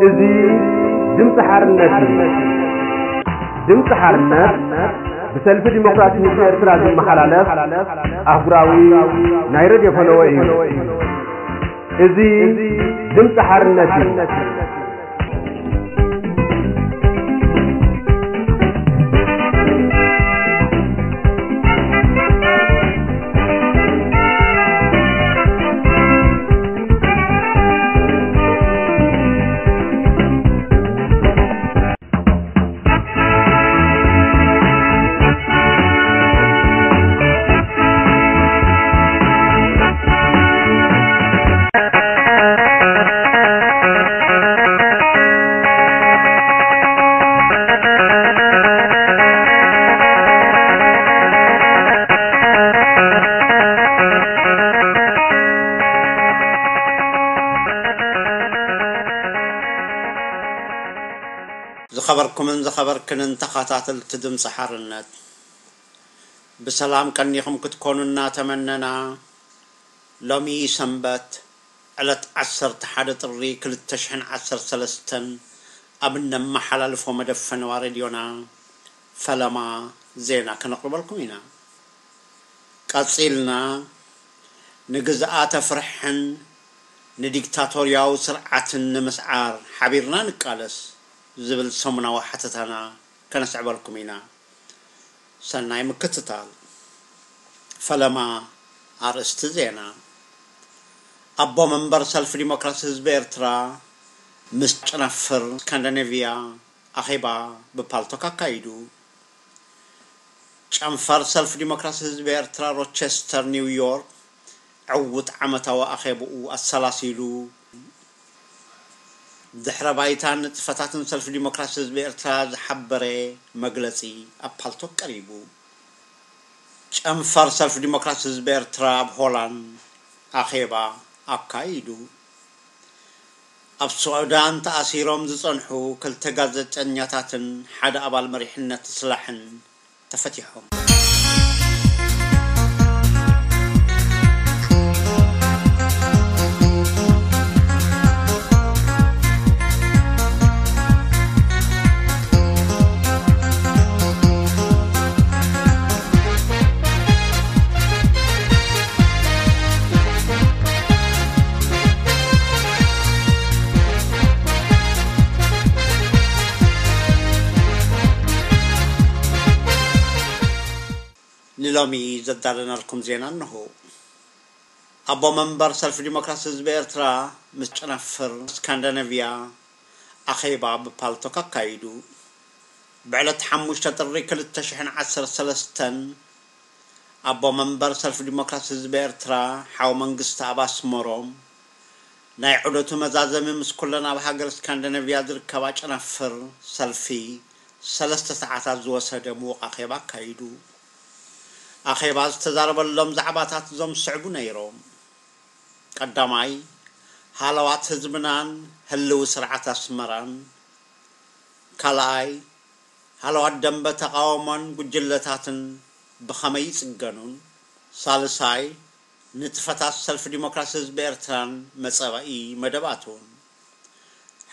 እዚ ድምፂ ሓርነት እዩ። ድምፂ ሓርነት ብሰልፊ ዲሞክራሲ ህዝቢ ኤርትራ ዝመሓላለፍ ኣህጉራዊ ናይ ሬድዮ ፈነወ እዩ። እዚ ድምፂ ሓርነት እዩ። ዝኸበርኩምን ዝኸበርክንን ተኸታተልቲ ድምፂ ሓርነት፣ ብሰላም ቀኒኹም ክትኮኑ እናተመነና፣ ሎሚ ሰንበት ዕለት ዓሰርተ ሓደ ጥሪ ክልተ ሽሕን ዓሰርተ ሰለስተን ኣብ እነመሓላልፎ መደብ ፈነዋ ሬድዮና ፈለማ ዜና ከነቕርበልኩም ኢና። ቀጺልና፣ ንግዝኣተ ፍርሕን ንዲክታቶርያዊ ስርዓትን ንምስዓር ሓቢርና ንቃለስ ዝብል ሰሙናዊ ሓተታና ከነስዕበልኩም ኢና። ሰናይ ምክትታል። ፈለማ ኣርእስቲ ዜና። ኣቦ መንበር ሰልፊ ዲሞክራሲ ህዝቢ ኤርትራ ምስ ጨናፍር ስካንዲኔቭያ ኣኼባ ብፓልቶክ ኣካይዱ። ጨንፈር ሰልፊ ዲሞክራሲ ህዝቢ ኤርትራ ሮቸስተር ኒውዮርክ ዕዉት ዓመታዊ ኣኼብኡ ኣሰላሲሉ። ድሕረ ባይታን ንጥፈታትን ሰልፊ ዲሞክራሲ ህዝቢ ኤርትራ ዝሓበረ መግለጺ ኣብ ፓልቶክ ቀሪቡ። ጨንፈር ሰልፊ ዲሞክራሲ ህዝቢ ኤርትራ ኣብ ሆላንድ ኣኼባ ኣካይዱ። ኣብ ሱዳን ተኣሲሮም ዝጸንሑ ክልተ ጋዜጠኛታትን ሓደ ኣባል መሪሕነት ስላሕን ተፈቲሖም። ንሎሚ ዘዳለናልኩም ዜና እንሆ። ኣቦ መንበር ሰልፊ ዲሞክራሲ ህዝቢ ኤርትራ ምስ ጨናፍር ስካንዲነቭያ ኣኼባ ብፓልቶክ ኣካይዱ። ብዕለት ሓሙሽተ ጥሪ ክልተ ሽሕን ዓሰርተ ሰለስተን ኣቦ መንበር ሰልፊ ዲሞክራሲ ህዝቢ ኤርትራ ሓው መንግስቲ ኣብ ኣስመሮም ናይ ዑደቱ መዛዘሚ ምስ ኩለን ኣብ ሃገር ስካንዲነቭያ ዝርከባ ጨናፍር ሰልፊ ሰለስተ ሰዓታት ዝወሰደ ምዉቕ ኣኼባ ኣካይዱ። ኣኼባ ዝተዛረበሎም ዛዕባታት እዞም ዝስዕቡ ነይሮም። ቀዳማይ፣ ሃለዋት ህዝብናን ህልዊ ስርዓት ኣስመራን። ካልኣይ፣ ሃለዋት ደንበ ተቓውሞን ጉጅለታትን ብኸመይ ይጽገኑን። ሳልሳይ፣ ንጥፈታት ሰልፊ ዲሞክራሲ ህዝቢ ኤርትራን መጸባኢ መደባቱን።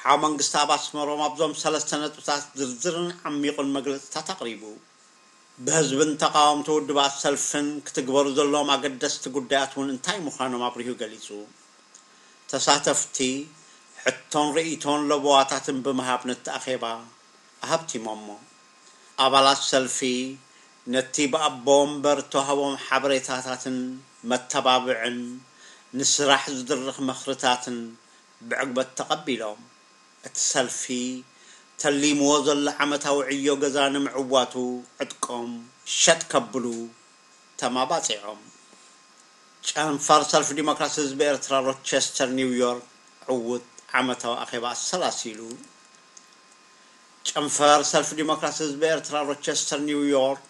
ሓው መንግስቲ ኣብ ኣስመሮም ኣብዞም ሰለስተ ነጥብታት ዝርዝርን ዓሚቑን መግለጽታት ኣቕሪቡ። ብህዝብን ተቓወምቲ ውድባት ሰልፍን ክትግበሩ ዘለዎም ኣገደስቲ ጉዳያት እውን እንታይ ምዃኖም ኣብሪሁ ገሊጹ። ተሳተፍቲ ሕቶን ርእይቶን ለበዋታትን ብምሃብ ነቲ ኣኼባ ኣሃብቲሞሞ። ኣባላት ሰልፊ ነቲ ብኣቦ ወንበር እተዋህቦም ሓበሬታታትን መተባብዕን ንስራሕ ዝድርኽ ምኽርታትን ብዕግበት ተቐቢሎም። እቲ ሰልፊ ተሊምዎ ዘሎ ዓመታዊ ዕዮ ገዛ ንምዕዋቱ ዕጥቆም ሸጥ ከብሉ ተማባጺዖም። ጨንፈር ሰልፊ ዲሞክራሲ ህዝቢ ኤርትራ ሮቸስተር ኒውዮርክ ዕዉት ዓመታዊ ኣኼባ ኣሰላሲሉ። ጨንፈር ሰልፊ ዲሞክራሲ ህዝቢ ኤርትራ ሮቸስተር ኒውዮርክ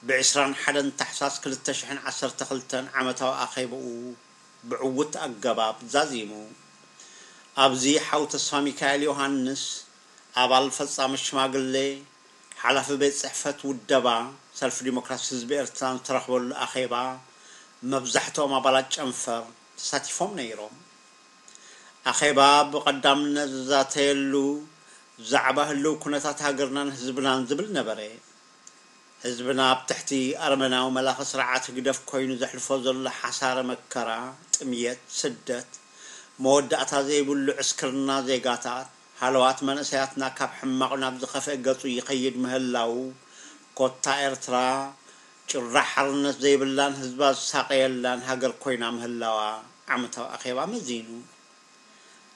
ብ ዕስራን ሓደን ታሕሳስ ክልተ ሽሕን ዓሰርተ ክልተን ዓመታዊ ኣኼባኡ ብዕዉት ኣገባብ ዛዚሙ። ኣብዚ ሓው ተስፋ ሚካኤል ዮሃንስ፣ ኣባል ፈጻሚ ሽማግሌ፣ ሓላፊ ቤት ጽሕፈት ውደባ ሰልፊ ዲሞክራሲ ህዝቢ ኤርትራን ዝተረኽበሉ ኣኼባ፣ መብዛሕትኦም ኣባላት ጨንፈር ተሳቲፎም ነይሮም። ኣኼባ ብቐዳምነት ዝዛተየሉ ዛዕባ ህልው ኩነታት ሃገርናን ህዝብናን ዝብል ነበረ። ህዝብና ኣብ ትሕቲ ኣረመናዊ መላኺ ስርዓት ህግደፍ ኮይኑ ዘሕልፎ ዘሎ ሓሳረ መከራ፣ ጥምየት፣ ስደት፣ መወዳእታ ዘይብሉ ዕስክርና ዜጋታት፣ ሃለዋት መንእሰያትና ካብ ሕማቕ ናብ ዝኸፍአ ገጹ ይኸይድ ምህላዉ፣ ኮታ ኤርትራ ጭራ ሓርነት ዘይብላን ህዝባ ዝሳቐየላን ሃገር ኮይና ምህላዋ ዓመታዊ ኣኼባ መዚኑ።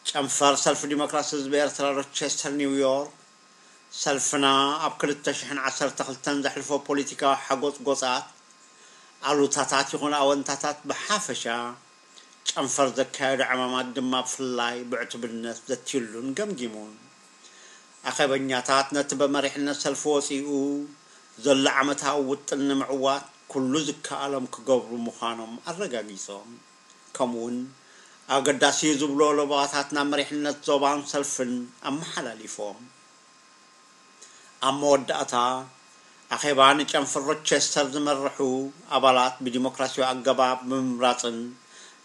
ጨንፈር ሰልፊ ዲሞክራሲ ህዝቢ ኤርትራ ሮቸስተር ኒውዮርክ፣ ሰልፍና ኣብ ክልተ ሽሕን ዓሰርተ ክልተን ዘሕልፎ ፖለቲካዊ ሓጎጽጎጻት፣ ኣሉታታት ይኹን ኣወንታታት ብሓፈሻ፣ ጨንፈር ዘካየዶ ዕማማት ድማ ብፍላይ ብዕቱብነት ዘትዩሉን ገምጊሙን። ኣኼበኛታት ነቲ ብመሪሕነት ሰልፊ ወጺኡ ዘሎ ዓመታዊ ውጥን ንምዕዋት ኩሉ ዝከኣሎም ክገብሩ ምዃኖም ኣረጋጊጾም። ከምኡውን ኣገዳሲ ዝብሎ ለበዋታት ናብ መሪሕነት ዞባን ሰልፍን ኣመሓላሊፎም። ኣብ መወዳእታ ኣኼባ ንጨንፈር ሮቸስተር ዝመርሑ ኣባላት ብዲሞክራሲያዊ ኣገባብ ብምምራጽን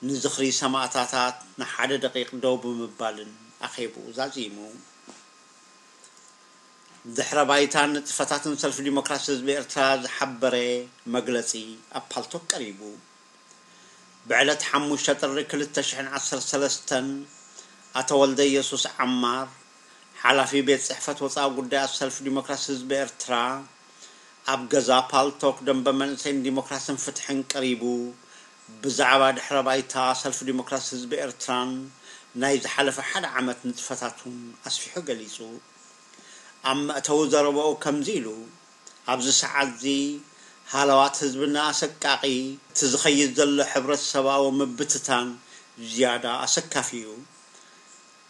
ንዝኽሪ ሰማእታታት ንሓደ ደቂቕ ደው ብምባልን ኣኼብኡ ዛዚሙ። ድሕረ ባይታን ንጥፈታትን ሰልፊ ዲሞክራሲ ህዝቢ ኤርትራ ዝሓበረ መግለጺ ኣብ ፓልቶክ ቀሪቡ። ብዕለት ሓሙሽተ ጥሪ ክልተ ሽሕን ዓሰርተ ሰለስተን ኣቶ ወልደ ኢየሱስ ዓማር፣ ሓላፊ ቤት ጽሕፈት ወጻኢ ጉዳያት ሰልፊ ዲሞክራሲ ህዝቢ ኤርትራ፣ ኣብ ገዛ ፓልቶክ ደንበ መንእሰይን ዲሞክራስን ፍትሕን ቀሪቡ፣ ብዛዕባ ድሕረ ባይታ ሰልፊ ዲሞክራሲ ህዝቢ ኤርትራን ናይ ዝሓለፈ ሓደ ዓመት ንጥፈታቱን ኣስፊሑ ገሊጹ። ኣብ መእተዊ ዘረባኡ ከምዚ ኢሉ፣ ኣብዚ ሰዓትዚ ሃለዋት ህዝብና ኣሰቃቒ፣ እቲ ዝኸይድ ዘሎ ሕብረተሰባዊ ምብትታን ዝያዳ ኣሰካፊ እዩ።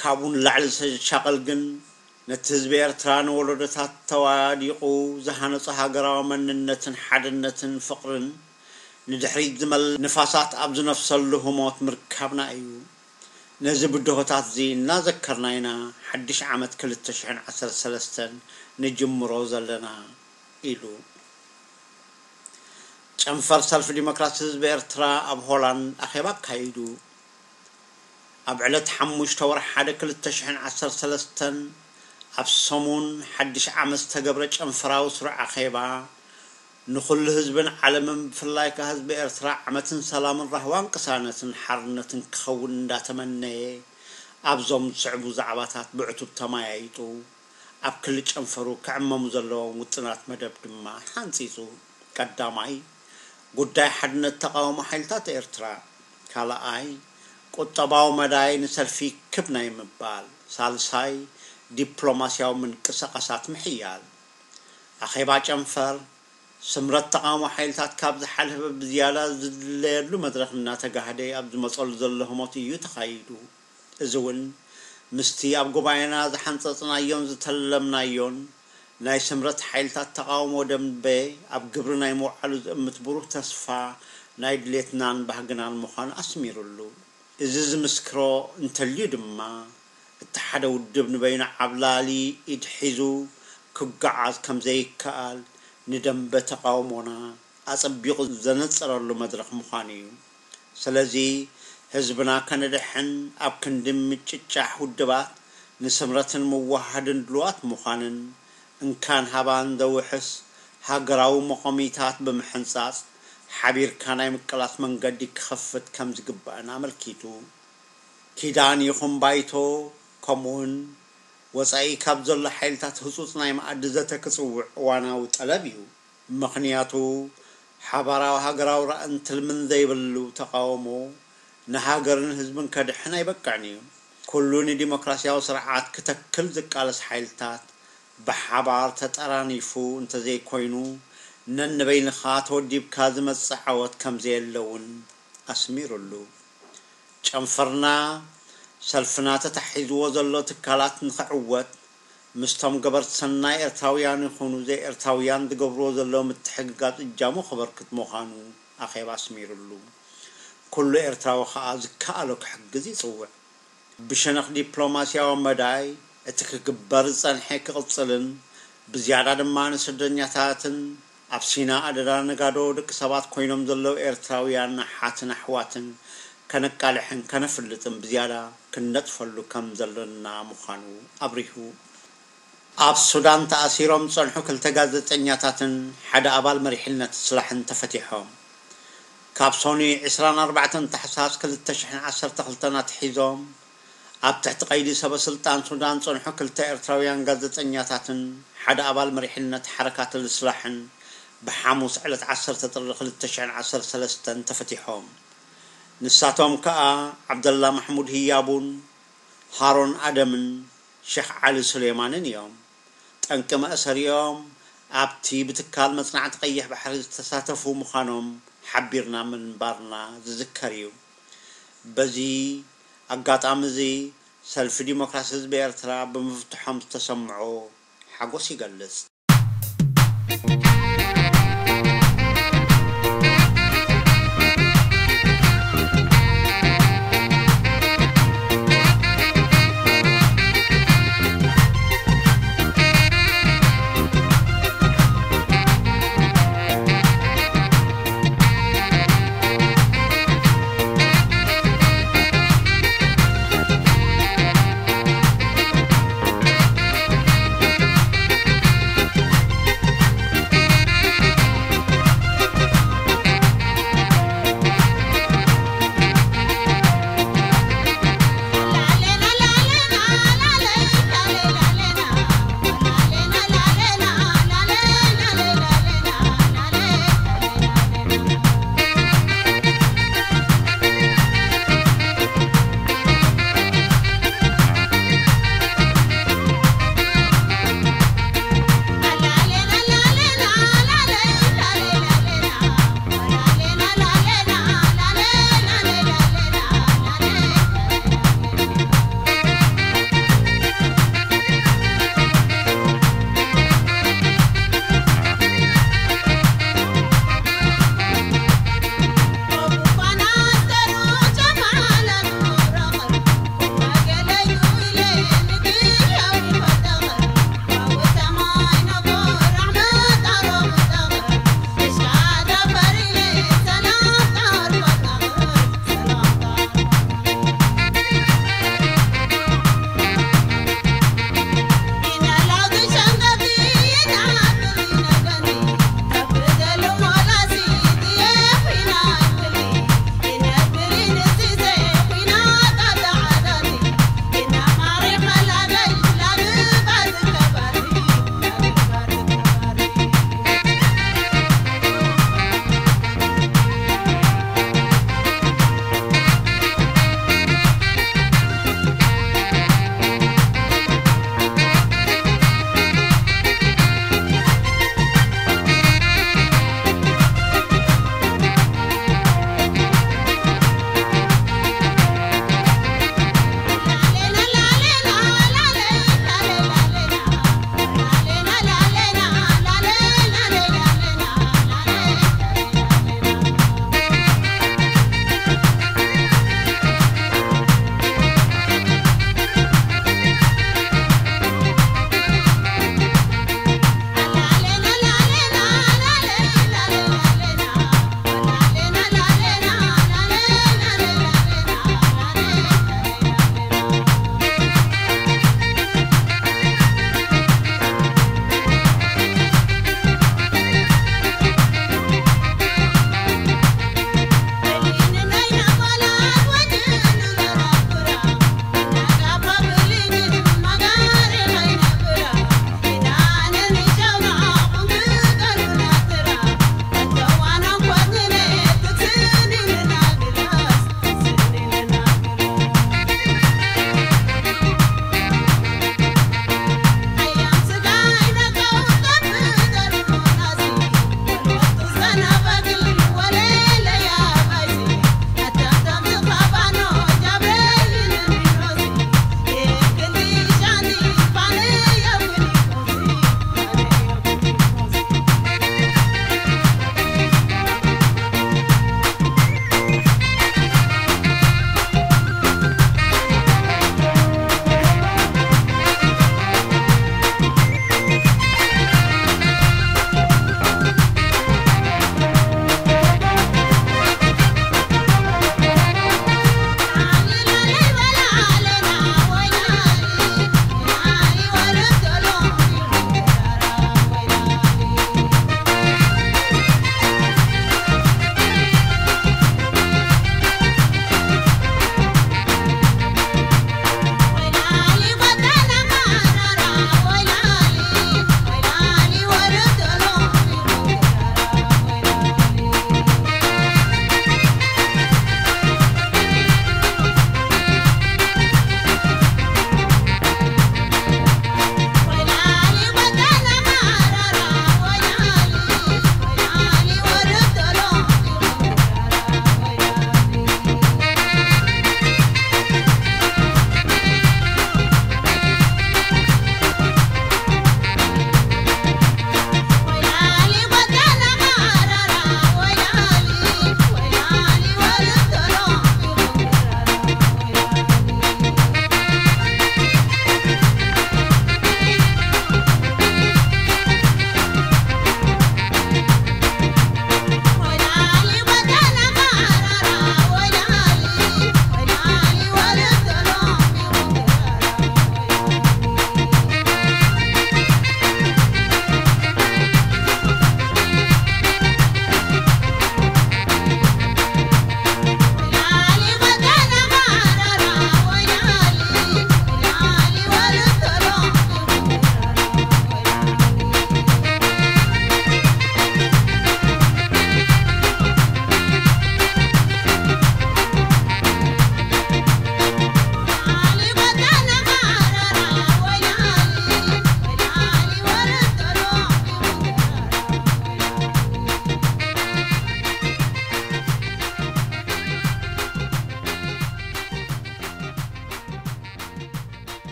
ካብኡ ንላዕሊ ዘሻቕል ግን፣ ነቲ ህዝቢ ኤርትራ ንወለዶታት ተዋዲቑ ዝሃነጾ ሃገራዊ መንነትን ሓድነትን ፍቕርን፣ ንድሕሪት ዝመል ንፋሳት ኣብ ዝነፍሰሉ ህሞት ምርካብና እዩ። ነዚ ብድሆታት እዚ እናዘከርና ኢና ሓድሽ ዓመት ክልተ ሽሕን ዓሰርተ ሰለስተን ንጅምሮ ዘለና ኢሉ። ጨንፈር ሰልፊ ዲሞክራሲ ህዝቢ ኤርትራ ኣብ ሆላንድ ኣኼባ ኣካይዱ። ኣብ ዕለት ሓሙሽተ ወርሒ ሓደ ክልተ ሽሕን ዓሰርተ ሰለስተን ኣብ ሰሙን ሓድሽ ዓመት ዝተገብረ ጨንፈራዊ ስሩዕ ኣኼባ፣ ንኹሉ ህዝብን ዓለምን ብፍላይ ከኣ ህዝቢ ኤርትራ ዓመትን ሰላምን ራህዋን ቅሳነትን ሓርነትን ክኸውን እንዳተመነየ፣ ኣብዞም ዝስዕቡ ዛዕባታት ብዕቱብ ተመያይጡ፣ ኣብ ክሊ ጨንፈሩ ክዕመሙ ዘለዎም ውጥናት መደብ ድማ ሓንጺጹ። ቀዳማይ፣ ጉዳይ ሓድነት ተቓውሞ ሓይልታት ኤርትራ። ካልኣይ፣ ቁጠባዊ መዳይ ንሰልፊ ክብ ናይ ምባል። ሳልሳይ፣ ዲፕሎማስያዊ ምንቅስቓሳት ምሕያል። ኣኼባ ጨንፈር፣ ስምረት ተቓውሞ ሓይልታት ካብ ዝሓለፈ ብዝያዳ ዝድለየሉ መድረኽ እናተጋህደ ኣብ ዝመጸሉ ዘሎ ህሞት እዩ ተኻይዱ። እዚ እውን ምስቲ ኣብ ጉባኤና ዝሓንጸጽናዮን ዝተለምናዮን ናይ ስምረት ሓይልታት ተቓውሞ ደንበ ኣብ ግብሪ ናይ ምውዓሉ ዝእምት ብሩህ ተስፋ ናይ ድሌትናን ባህግናን ምዃኑ ኣስሚሩሉ። እዚ ዝምስክሮ እንተልዩ ድማ፣ እቲ ሓደ ውድብ ንበይኑ ዓብላሊ ኢድ ሒዙ ክጓዓዝ ከም ዘይከኣል ንደንበ ተቓውሞና ኣጸቢቑ ዘነጸረሉ መድረኽ ምዃኑ እዩ። ስለዚ፣ ህዝብና ከነድሕን ኣብ ክንዲ ምጭጫሕ ውድባት ንስምረትን ምውህሃድን ድሉዋት ምዃንን፣ እንካን ሃባን ዘውሕስ ሃገራዊ መቖሚታት ብምሕንጻጽ፣ ሓቢርካ ናይ ምቅላስ መንገዲ ክኸፍት ከም ዝግባእን ኣመልኪቱ። ኪዳን ይኹን ባይቶ፣ ከምኡውን ወጻኢ ካብ ዘሎ ሓይልታት ህጹጽ ናይ መኣዲ ዘተ ክጽውዕ እዋናዊ ጠለብ እዩ። ምኽንያቱ፣ ሓባራዊ ሃገራዊ ራእን ትልምን ዘይብሉ ተቓውሞ ንሃገርን ህዝብን ከድሕን ኣይበቅዕን እዩ። ኩሉ ንዲሞክራስያዊ ስርዓት ክተክል ዝቃለስ ሓይልታት ብሓባር ተጠራኒፉ እንተዘይኮይኑ፣ ነንበይንኻ ተወዲብካ ዝመጽእ ዓወት ከም ዘየለ እውን ኣስሚሩሉ። ጨንፈርና፣ ሰልፍና ተታሒዝዎ ዘሎ ትካላት ንኽዕወት፣ ምስቶም ገበርቲ ሰናይ ኤርትራውያን ይኹኑ ዘይኤርትራውያን ዝገብርዎ ዘለዉ ምትሕግጋዝ እጃሙ ከበርክት ምዃኑ ኣኼባ ኣስሚሩሉ። ኩሉ ኤርትራዊ ኸኣ ዝከኣሎ ክሕግዝ ይጽውዕ። ብሸነኽ ዲፕሎማስያዊ መዳይ፣ እቲ ክግበር ዝጸንሐ ክቕጽልን፣ ብዝያዳ ድማ ንስደተኛታትን ኣብ ሲና ኣደዳ ነጋዶ ደቂ ሰባት ኮይኖም ዘለዉ ኤርትራውያን ኣሓትን ኣሕዋትን ከነቃልሕን ከነፍልጥን ብዝያዳ ክንነጥፈሉ ከም ዘለና ምዃኑ ኣብሪሁ። ኣብ ሱዳን ተኣሲሮም ዝጸንሑ ክልተ ጋዜጠኛታትን ሓደ ኣባል መሪሕነት ስላሕን ተፈቲሖም። ካብ ሶኒ ዕስራን ኣርባዕተን ታሕሳስ ክልተ ሽሕን ዓሰርተ ክልተን ኣትሒዞም ኣብ ትሕቲ ቀይዲ ሰበ ስልጣን ሱዳን ዝጸንሑ ክልተ ኤርትራውያን ጋዜጠኛታትን ሓደ ኣባል መሪሕነት ሓረካት ልስላሕን ብሓሙስ ዕለት ዓሰርተ ጥሪ ክልተ ሽሕን ዓሰርተ ሰለስተን ተፈቲሖም። ንሳቶም ከኣ ዓብደላ ማሕሙድ ህያቡን ሃሮን ኣደምን ሸኽ ዓሊ ሱሌማንን እዮም። ጠንቂ መእሰሪኦም ኣብቲ ብትካል መጽናዕቲ ቀይሕ ባሕሪ ዝተሳተፉ ምዃኖም ሓቢርና ምንባርና ዝዝከር እዩ። በዚ ኣጋጣሚ እዚ ሰልፊ ዲሞክራሲ ህዝቢ ኤርትራ ብምፍትሖም ዝተሰምዖ ሓጎስ ይገልጽ።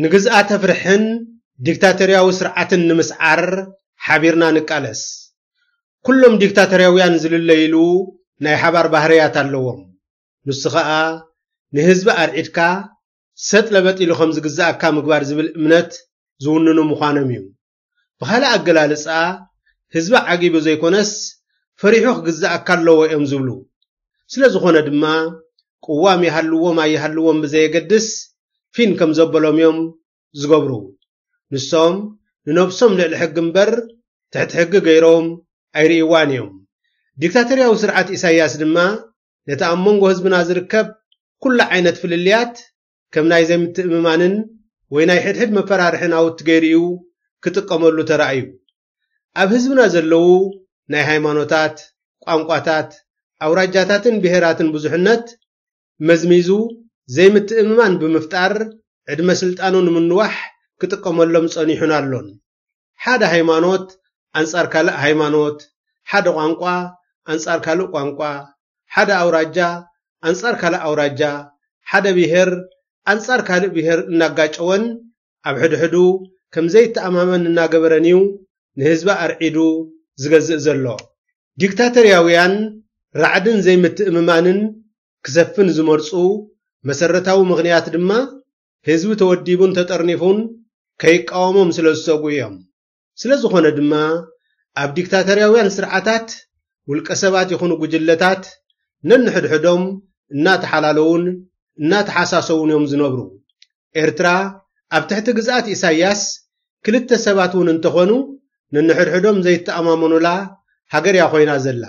ንግዝኣተ ፍርሕን ዲክታቶርያዊ ስርዓትን ንምስዓር ሓቢርና ንቃለስ። ኩሎም ዲክታቶርያውያን ዝልለይሉ ናይ ሓባር ባህርያት ኣለዎም። ንሱ ኸኣ ንህዝቢ ኣርዒድካ ሰጥ ለበጥ ኢሉ ከም ዝግዝኣካ ምግባር ዝብል እምነት ዝውንኑ ምዃኖም እዩ። ብኻልእ ኣገላልጻ፣ ህዝቢ ዓጊቡ ዘይኮነስ ፈሪሑ ክግዝኣካ ኣለዎ እዮም ዝብሉ። ስለ ዝኾነ ድማ ቅዋም ይሃልዎም ኣይሃልዎም ብዘየገድስ ፊን ከም ዘበሎም እዮም ዝገብሩ። ንሶም ንነብሶም ልዕሊ ሕጊ እምበር ትሕቲ ሕጊ ገይሮም ኣይርእይዋን እዮም። ዲክታቶርያዊ ስርዓት ኢሳያስ ድማ ነቲ ኣብ መንጎ ህዝብና ዝርከብ ኩሉ ዓይነት ፍልልያት ከም ናይ ዘይምትእምማንን ወይ ናይ ሕድሕድ መፈራርሒ ናውቲ ገይሩ እዩ ክጥቀመሉ ተራእዩ። ኣብ ህዝብና ዘለዉ ናይ ሃይማኖታት፣ ቋንቋታት፣ ኣውራጃታትን ብሄራትን ብዙሕነት መዝሚዙ ዘይምትእምማን ብምፍጣር ዕድመ ስልጣኑ ንምንዋሕ ክጥቀመሎም ጸኒሑን ኣሎን። ሓደ ሃይማኖት ኣንጻር ካልእ ሃይማኖት፣ ሓደ ቋንቋ ኣንጻር ካልእ ቋንቋ፣ ሓደ ኣውራጃ ኣንጻር ካልእ ኣውራጃ፣ ሓደ ብሄር ኣንጻር ካልእ ብሄር እናጋጨወን ኣብ ሕድሕዱ ከም ዘይተኣማመን እናገበረን እዩ ንህዝቢ ኣርዒዱ ዝገዝእ ዘሎ። ዲክታተርያውያን ራዕድን ዘይምትእምማንን ክሰፍን ዝመርጹ መሰረታዊ ምኽንያት ድማ ህዝቢ ተወዲቡን ተጠርኒፉን ከይቃወሞም ስለ ዝሰግኡ እዮም። ስለ ዝኾነ ድማ ኣብ ዲክታተርያውያን ስርዓታት ውልቀ ሰባት ይኹኑ ጉጅለታት ነንሕድሕዶም እናተሓላለዉን እናተሓሳሰዉን እዮም ዝነብሩ። ኤርትራ ኣብ ትሕቲ ግዝኣት ኢሳያስ ክልተ ሰባት እውን እንተኾኑ ነንሕድሕዶም ዘይተኣማመኑላ ሃገር እያ ኮይና ዘላ።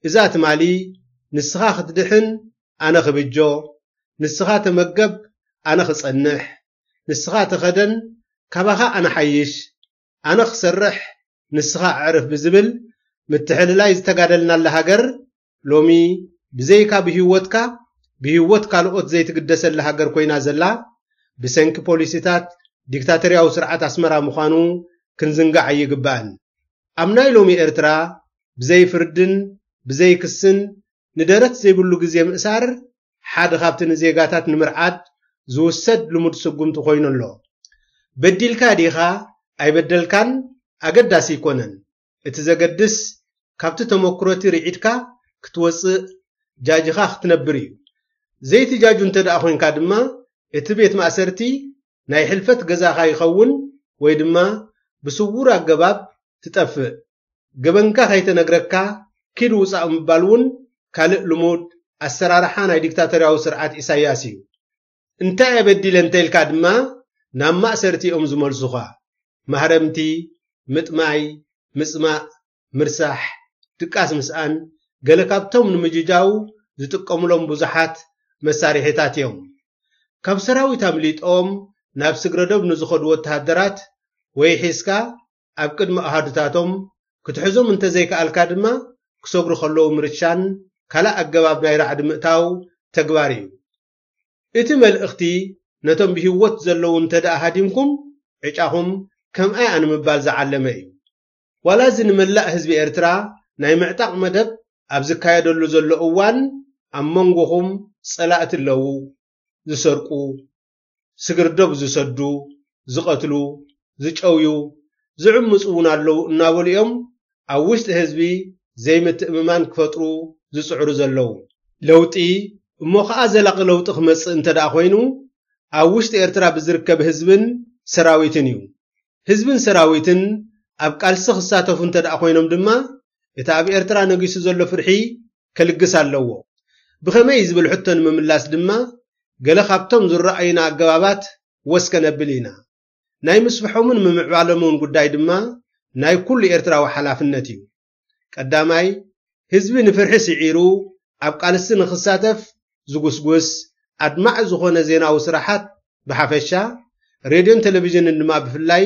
እዛ ትማሊ ንስኻ ክትድሕን ኣነ ክብጆ፣ ንስኻ ተመገብ ኣነ ክጸንሕ፣ ንስኻ ተኸደን ካባኻ ኣነ ሓይሽ፣ ኣነ ክሰርሕ ንስኻ ኣዕርፍ ብዝብል ምትሕልላይ ዝተጋደልናላ ሃገር ሎሚ ብዘይካ ብህይወትካ ብህይወት ካልኦት ዘይትግደሰላ ሃገር ኮይና ዘላ ብሰንኪ ፖሊሲታት ዲክታተርያዊ ስርዓት ኣስመራ ምዃኑ ክንዝንጋዕ ኣይግባእን። ኣብ ናይ ሎሚ ኤርትራ ብዘይ ፍርድን ብዘይ ክስን ንደረት ዘይብሉ ግዜ ምእሳር ሓደ ካብቲ ንዜጋታት ንምርዓድ ዝውሰድ ልሙድ ስጉምቲ ኮይኑ ኣሎ። በዲልካ ዲኻ ኣይበደልካን ኣገዳሲ ኣይኮነን። እቲ ዘገድስ ካብቲ ተመክሮ እቲ ርዒድካ ክትወጽእ ጃጅኻ ክትነብር እዩ። ዘይትጃጁ እንተ ደኣ ኮይንካ ድማ እቲ ቤት ማእሰርቲ ናይ ሕልፈት ገዛኻ ይኸውን ወይ ድማ ብስውር ኣገባብ ትጠፍእ። ገበንካ ከይተነግረካ ኪድ ውጻእ ምባል እውን ካልእ ልሙድ ኣሰራርሓ ናይ ዲክታተርያዊ ስርዓት ኢሳያስ እዩ። እንታይ እየ በዲለ እንተ ኢልካ ድማ ናብ ማእሰርቲ እዮም ዝመልሱኻ። ማህረምቲ፣ ምጥማይ፣ ምጽማእ፣ ምርሳሕ፣ ድቃስ ምስኣን ገለ ካብቶም ንምጅጃው ዝጥቀሙሎም ብዙሓት መሳርሒታት እዮም። ካብ ሰራዊት ኣምሊጦም ናብ ስግረዶብ ንዝኸዱ ወተሃደራት ወይ ሒዝካ ኣብ ቅድሚ ኣሃዱታቶም ክትሕዞም እንተዘይከኣልካ ድማ ክሰግሩ ከለዉ ምርሻን ካልእ ኣገባብ ናይ ራዕዲ ምእታው ተግባር እዩ። እቲ መልእኽቲ ነቶም ብህይወት ዘለዉ እንተ ደኣ ሃዲምኩም ዕጫኹም ከምኣይ ኣንምባል ዝዓለመ እዩ። ዋላ እዚ ንመላእ ህዝቢ ኤርትራ ናይ ምዕጣቕ መደብ ኣብ ዝካየደሉ ዘሎ እዋን ኣብ መንጎኹም ጸላእቲ ኣለዉ፣ ዝሰርቁ፣ ስግርዶብ ዝሰዱ፣ ዝቐትሉ፣ ዝጨውዩ፣ ዝዕምጹ እውን ኣለዉ እናበሉ እዮም ኣብ ውሽጢ ህዝቢ ዘይምትእምማን ክፈጥሩ ዝጽዕሩ ዘለዉ። ለውጢ እሞ ኸኣ ዘላቒ ለውጢ ክመጽእ እንተ ደኣ ኮይኑ ኣብ ውሽጢ ኤርትራ ብዝርከብ ህዝብን ሰራዊትን እዩ። ህዝብን ሰራዊትን ኣብ ቃልሲ ክሳተፉ እንተ ደኣ ኮይኖም ድማ እቲ ኣብ ኤርትራ ነጊሱ ዘሎ ፍርሒ ከልግስ ኣለዎ። ብኸመይ ዝብል ሕቶ ንምምላስ ድማ ገለ ካብቶም ዝረኣዩና ኣገባባት ወስ ከነብል ኢና። ናይ ምስፍሖምን ምምዕባሎምን ጉዳይ ድማ ናይ ኩሉ ኤርትራዊ ሓላፍነት እዩ። ቀዳማይ፣ ህዝቢ ንፍርሒ ስዒሩ ኣብ ቃልሲ ንኽሳተፍ ዝጉስጉስ ኣድማዒ ዝኾነ ዜናዊ ስራሓት ብሓፈሻ፣ ሬድዮን ቴሌቪዥንን ድማ ብፍላይ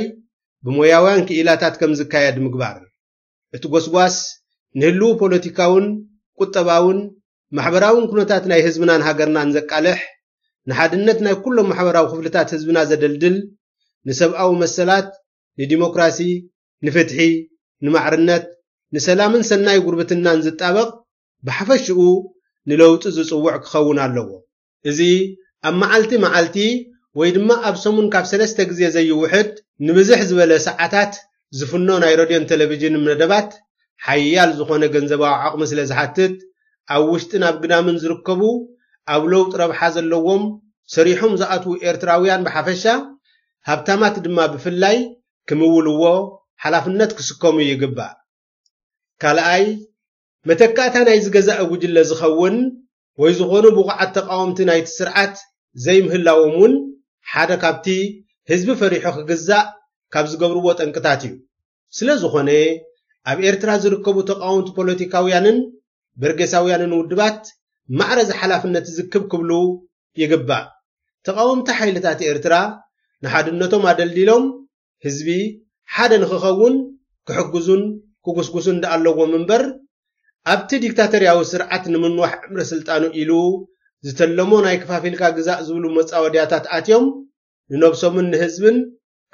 ብሞያውያን ክኢላታት ከም ዝካየድ ምግባር። እቲ ጎስጓስ ንህልው ፖለቲካውን ቁጠባውን ማሕበራውን ኩነታት ናይ ህዝብናን ሃገርናን ዘቃልሕ፣ ንሓድነት ናይ ኩሎም ማሕበራዊ ክፍልታት ህዝብና ዘደልድል፣ ንሰብኣዊ መሰላት፣ ንዲሞክራሲ፣ ንፍትሒ፣ ንማዕርነት፣ ንሰላምን ሰናይ ጉርብትናን ዝጣበቕ፣ ብሓፈሽኡ ንለውጢ ዝጽውዕ ክኸውን ኣለዎ። እዚ ኣብ መዓልቲ መዓልቲ ወይ ድማ ኣብ ሰሙን ካብ ሰለስተ ግዜ ዘይውሕድ ንብዝሕ ዝበለ ሰዓታት ዝፍኖ ናይ ረድዮን ቴሌቪዥን መደባት ሓያል ዝኾነ ገንዘባዊ ዓቕሚ ስለ ዝሓትት፣ ኣብ ውሽጥን ኣብ ግዳምን ዝርከቡ ኣብ ለውጢ ረብሓ ዘለዎም ሰሪሖም ዝኣትዉ ኤርትራውያን ብሓፈሻ፣ ሃብታማት ድማ ብፍላይ ክምውልዎ ሓላፍነት ክስከሙ ይግባእ። ካልኣይ፣ መተካእታ ናይዚ ገዛኢ ጉጅለ ዝኸውን ወይ ዝኾኑ ብቑዓት ተቓወምቲ ናይቲ ስርዓት ዘይምህላዎም እውን ሓደ ካብቲ ህዝቢ ፈሪሑ ክግዛእ ካብ ዝገብርዎ ጠንቅታት እዩ። ስለ ዝኾነ፣ ኣብ ኤርትራ ዝርከቡ ተቓወምቲ ፖለቲካውያንን በርጌሳውያንን ውድባት ማዕረ እዚ ሓላፍነት እዚ ክብ ክብሉ ይግባእ። ተቓወምቲ ሓይልታት ኤርትራ ንሓድነቶም ኣደልዲሎም ህዝቢ ሓደ ንኽኸውን ክሕግዙን ክጉስጉሱን ደኣ ኣለዎም እምበር፣ ኣብቲ ዲክታተርያዊ ስርዓት ንምንዋሕ ዕምሪ ስልጣኑ ኢሉ ዝተለሞ ናይ ከፋፊልካ ግዛእ ዝብሉ መጻወድያታት ኣትዮም ንነብሶምን ንህዝብን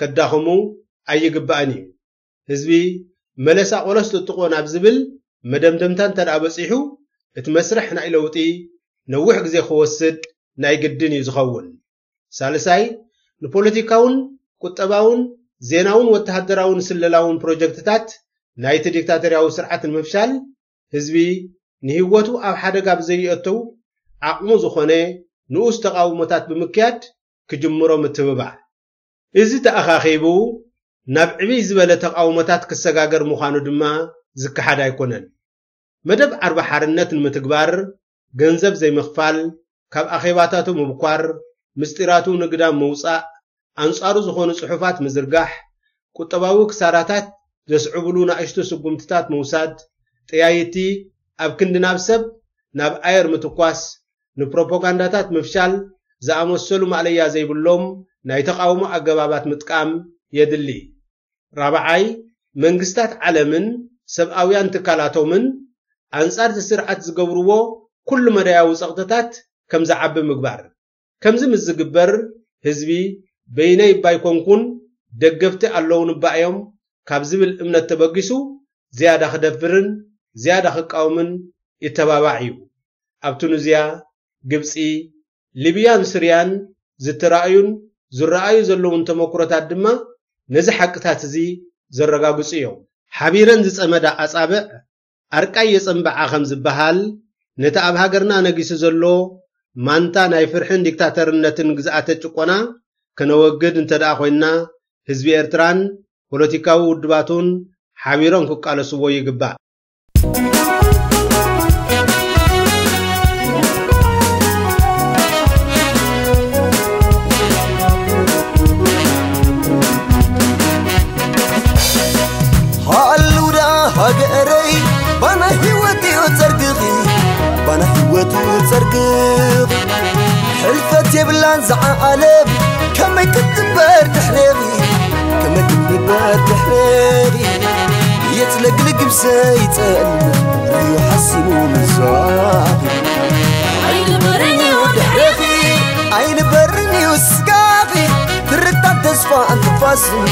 ከዳኽሙ ኣይግባእን እዩ። ህዝቢ መለሳ ቆሎስ ጥጥቆ ናብ ዝብል መደምደምታ እንተ ደኣ በጺሑ፣ እቲ መስርሕ ናይ ለውጢ ነዊሕ ግዜ ክወስድ ናይ ግድን እዩ ዝኸውን። ሳልሳይ፣ ንፖለቲካውን ቁጠባውን ዜናውን ወተሃደራውን ስለላውን ፕሮጀክትታት ናይቲ ዲክታተርያዊ ስርዓት ንምፍሻል፣ ህዝቢ ንህይወቱ ኣብ ሓደጋ ብዘይእተው ዓቕሙ ዝኾነ ንኡስ ተቓውሞታት ብምክያድ ክጅምሮ ምትብባዕ። እዚ ተኣኻኺቡ ናብ ዕብይ ዝበለ ተቓውሞታት ክሰጋገር ምዃኑ ድማ ዝከሓድ ኣይኮነን። መደብ ዓርቢ ሓርነት ንምትግባር ገንዘብ ዘይምኽፋል፣ ካብ ኣኼባታቱ ምብኳር፣ ምስጢራቱ ንግዳም ምውጻእ፣ ኣንጻሩ ዝኾኑ ጽሑፋት ምዝርጋሕ፣ ቁጠባዊ ክሳራታት ዘስዕቡሉ ናእሽቱ ስጉምትታት ምውሳድ፣ ጠያይቲ ኣብ ክንዲ ናብ ሰብ፣ ናብ ኣየር ምትኳስ፣ ንፕሮፓጋንዳታት ምፍሻል ዝኣመሰሉ ማእለያ ዘይብሎም ናይ ተቓውሞ ኣገባባት ምጥቃም የድሊ። ራብዓይ፣ መንግስታት ዓለምን ሰብኣውያን ትካላቶምን ኣንጻር እቲ ስርዓት ዝገብርዎ ኩሉ መዳያዊ ጸቕጥታት ከም ዝዓቢ ምግባር። ከምዚ ምስ ዝግበር፣ ህዝቢ በይነይ እባ ኣይኮንኩን፣ ደገፍቲ ኣለዉኒ እባ እዮም ካብ ዝብል እምነት ተበጊሱ፣ ዝያዳ ክደፍርን ዝያዳ ክቃወምን ይተባባዕ እዩ። ኣብ ቱኒዝያ፣ ግብጺ፣ ሊብያን ስርያን ዝተራእዩን ዝረኣዩ ዘለዉን ተመኩሮታት ድማ ነዚ ሓቅታት እዚ ዘረጋግጹ እዮም። ሓቢረን ዝጸመዳ ኣጻብዕ ኣርቃይ የጸንብዓ ከም ዝበሃል፣ ነቲ ኣብ ሃገርና ነጊሱ ዘሎ ማንታ ናይ ፍርሕን ዲክታተርነትን ግዝኣተ ጭቆና ከነወግድ እንተ ደኣ ኮይንና፣ ህዝቢ ኤርትራን ፖለቲካዊ ውድባቱን ሓቢሮም ክቃለስዎ ይግባእ። ሃልው ደኣ ሃገረይ፣ ባና ህይወት እዩ ጸርግኺ፣ ባና ህይወት እዩ ጸርግኺ። ሕልፈት የብላን ዝዓለም፣ ከመይ ክትበር ድሕሬኺ፣ ከመይ ክትበር ድሕሬኺ። የጽለግልግ ብሰይጠን፣ ርዩ ሓሲሙ ምሳኺ። ኣይንበርን እዩ ድሕሬኺ፣ ኣይንበርን እዩ ስጋኺ። ትርታን ተስፋን ትንፋስን፣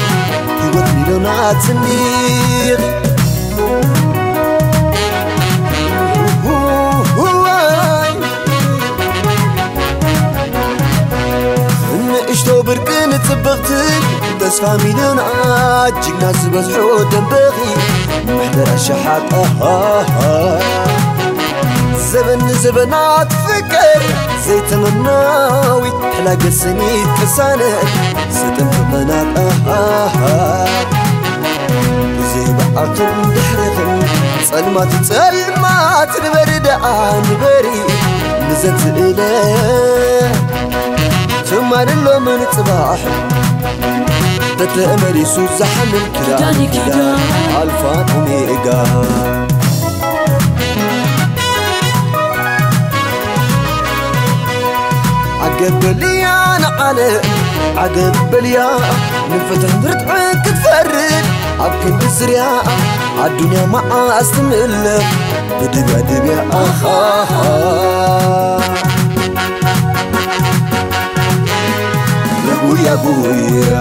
ህይወት ሚልዮናት ስኒኺ። ንእሽቶ ብርቅን ጽብቕትን፣ ተስፋ ሚልዮናት ጅግና ዝበዝሖ ደንበኺ። ምሕደራ ሸሓጣ ዘበን ንዘበናት ፍቅር ዘይተመናዊት፣ ሕላገት ሰኒት ቅሳነት ዘጠንፍቐናት። ብዘይ ብዓልክን ድሕርኽን ጸልማት ጸልማት ንበሪ ደኣ ንበሪ። ንዘን ስእለ ትማልን ሎምን ጽባሕ ተተመሊሱ ዝሓልም ኪዳን ኪዳን ኪዳን። ኣልፋ ኦሜጋ። ዓገብ በልያ ንዓለም ዓገብ በልያ፣ ንፍትሕን ርትዕን ክትፈርድ ኣብ ክንዲ ስርያ። ኣዱንያ መዓስ ትምለኽ ብድብያ ድብያ። ኣኻኻ። ጉያ ጉያ።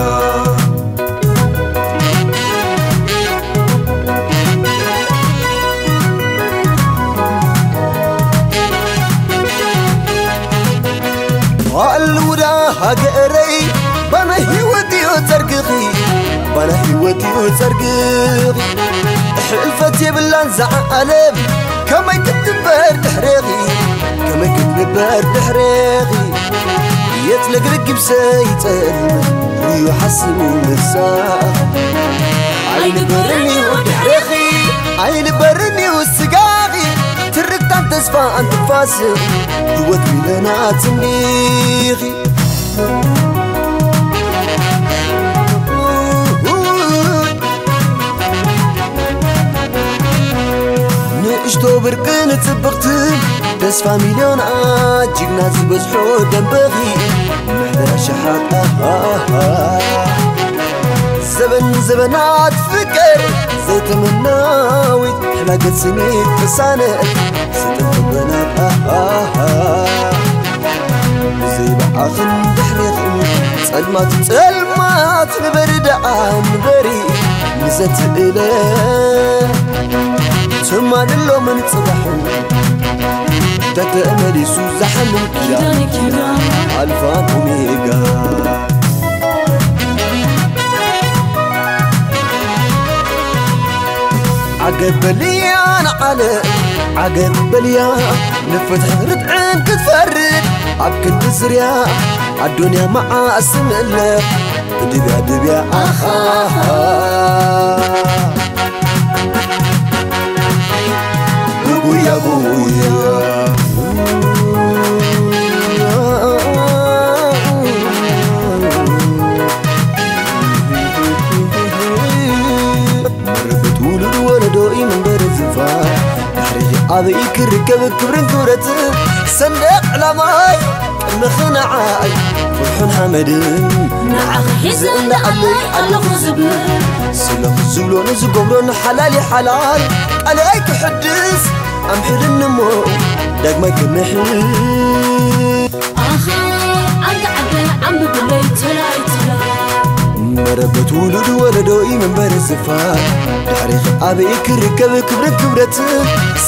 ኣልውዳ ሃገረይ ባና ህይወት እዩ ጸርግኺ፣ ባና ህይወት እዩ ጸርግኺ። ሕልፈት የብላን እዛ ዓለም፣ ከመይ ክትንበር ድሕሬኺ፣ ከመይ ክትንበር ድሕሬኺ። የጥለግልግ ይብሰ ይጸልም፣ ርዩ ሓስቡ ንሳ። ኣይንበርን እዩ ድሕሬኺ፣ ኣይንበርን እዩ ስጋኺ። ትርክታን ተስፋን ትንፋስ፣ ህይወት ሚለና ትንዲኺ። ንእሽቶ ብርቂ ንጽብቕቲ፣ ተስፋ ሚልዮናት፣ ጅግና ዝበዝሖ ደንበኺ፣ ምሕደራ ሸሓት። ዘበን ዘበናት ፍቅር ዘይተመናዊት፣ ሕላገት ስኒት ቅሳነት፣ ስጥም በናት። ብዘይ ብኣኽን ድሕሬኽን ጸልማት ጸልማት ንበሪ ደኣ ንበሪ ንዘትእለ ትማሊ ሎምን ጽባሕን ተተመሊሱ ዝሓልም ኪዳን ኣልፋን ኦሜጋ። ዓገብ በልያ ንዓለም ዓገብ በልያ ንፍትሒ ርትዕን ክትፈርድ ኣብ ክንዲ ስርያ ኣዱንያ መዓስ ትምለኽ ብድብያ ድብያ ኣኻ ብጉያ ጉያ መረበት ውሉድ ወለዶ እዩ መንበሪ ዝፋ ድሕሪ ኣበይ ክርከብ ክብርን ክብረት ሰንደቕ ዕላማይ ቅድመኺ ንዓይ ፍርሑን ሓመድን ንዓኺ ሒዘ እንዳኣለይ ኣለኹ ዝብል ስለኺ ዝብሎን ዝገብሮን ሓላል እዩ ሓላል ቃለይ ክሕድስ ኣምሕልኒ እሞ ዳግማይ ክምሕል ኣኸ ዓንዲ ዓደ ዓንብብለይ ተላይ ተላይ መረበት ውሉድ ወለዶ እዩ መንበሪ ዝፋ ድሕሪኺ ኣበይ ክርከብ ክብርን ክብረት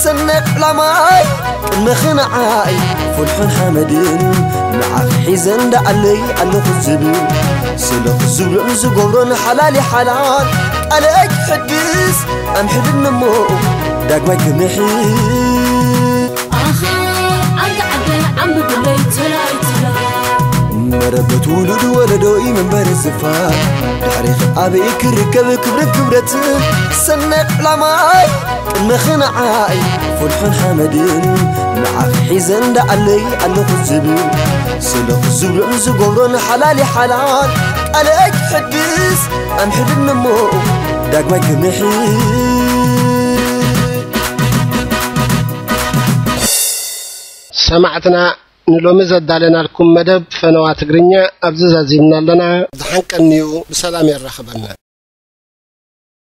ሰንደቕ ዕላማይ ቅድመኺ ንዓይ ፍልሑን ሓመድን ንዓኺ ሒዘ እንዳኣለይ ኣለኹ ዝብል ስለኺ ዝብሎን ዝገብሮን ሓላል እዩ ሓላል ቃለይ ክሕድስ ኣምሕልኒ እሞ ዳግማይ ክምሕል ኣኸ ዓንዲ ዓደ ዓንብብለይ ተላይ ተላይ መረበት ውሉድ ወለዶ እዩ መንበሪ ዝፋ ድሕሪኺ ኣበይ ክርከብ ክብርን ክብረት ሰንደቕ ዕላማይ ቅድመኺ ንዓይ ፍልሑን ሓመድን ንዓኺ ሒዘ እንዳኣለይ ኣለኹ ዝብል ስለኺ ዝብሎን ዝገብሮን ሓላል እዩ ሓላል ቃለይ ክሕድስ ኣምሕልኒ እሞ ዳግማይ ክምሕል ሰማዕትና ንሎሚ ዘዳለናልኩም መደብ ፈነዋ ትግርኛ ኣብዚ ዛዚምና ኣለና። ዝሓንቀንዩ ብሰላም የራኽበና።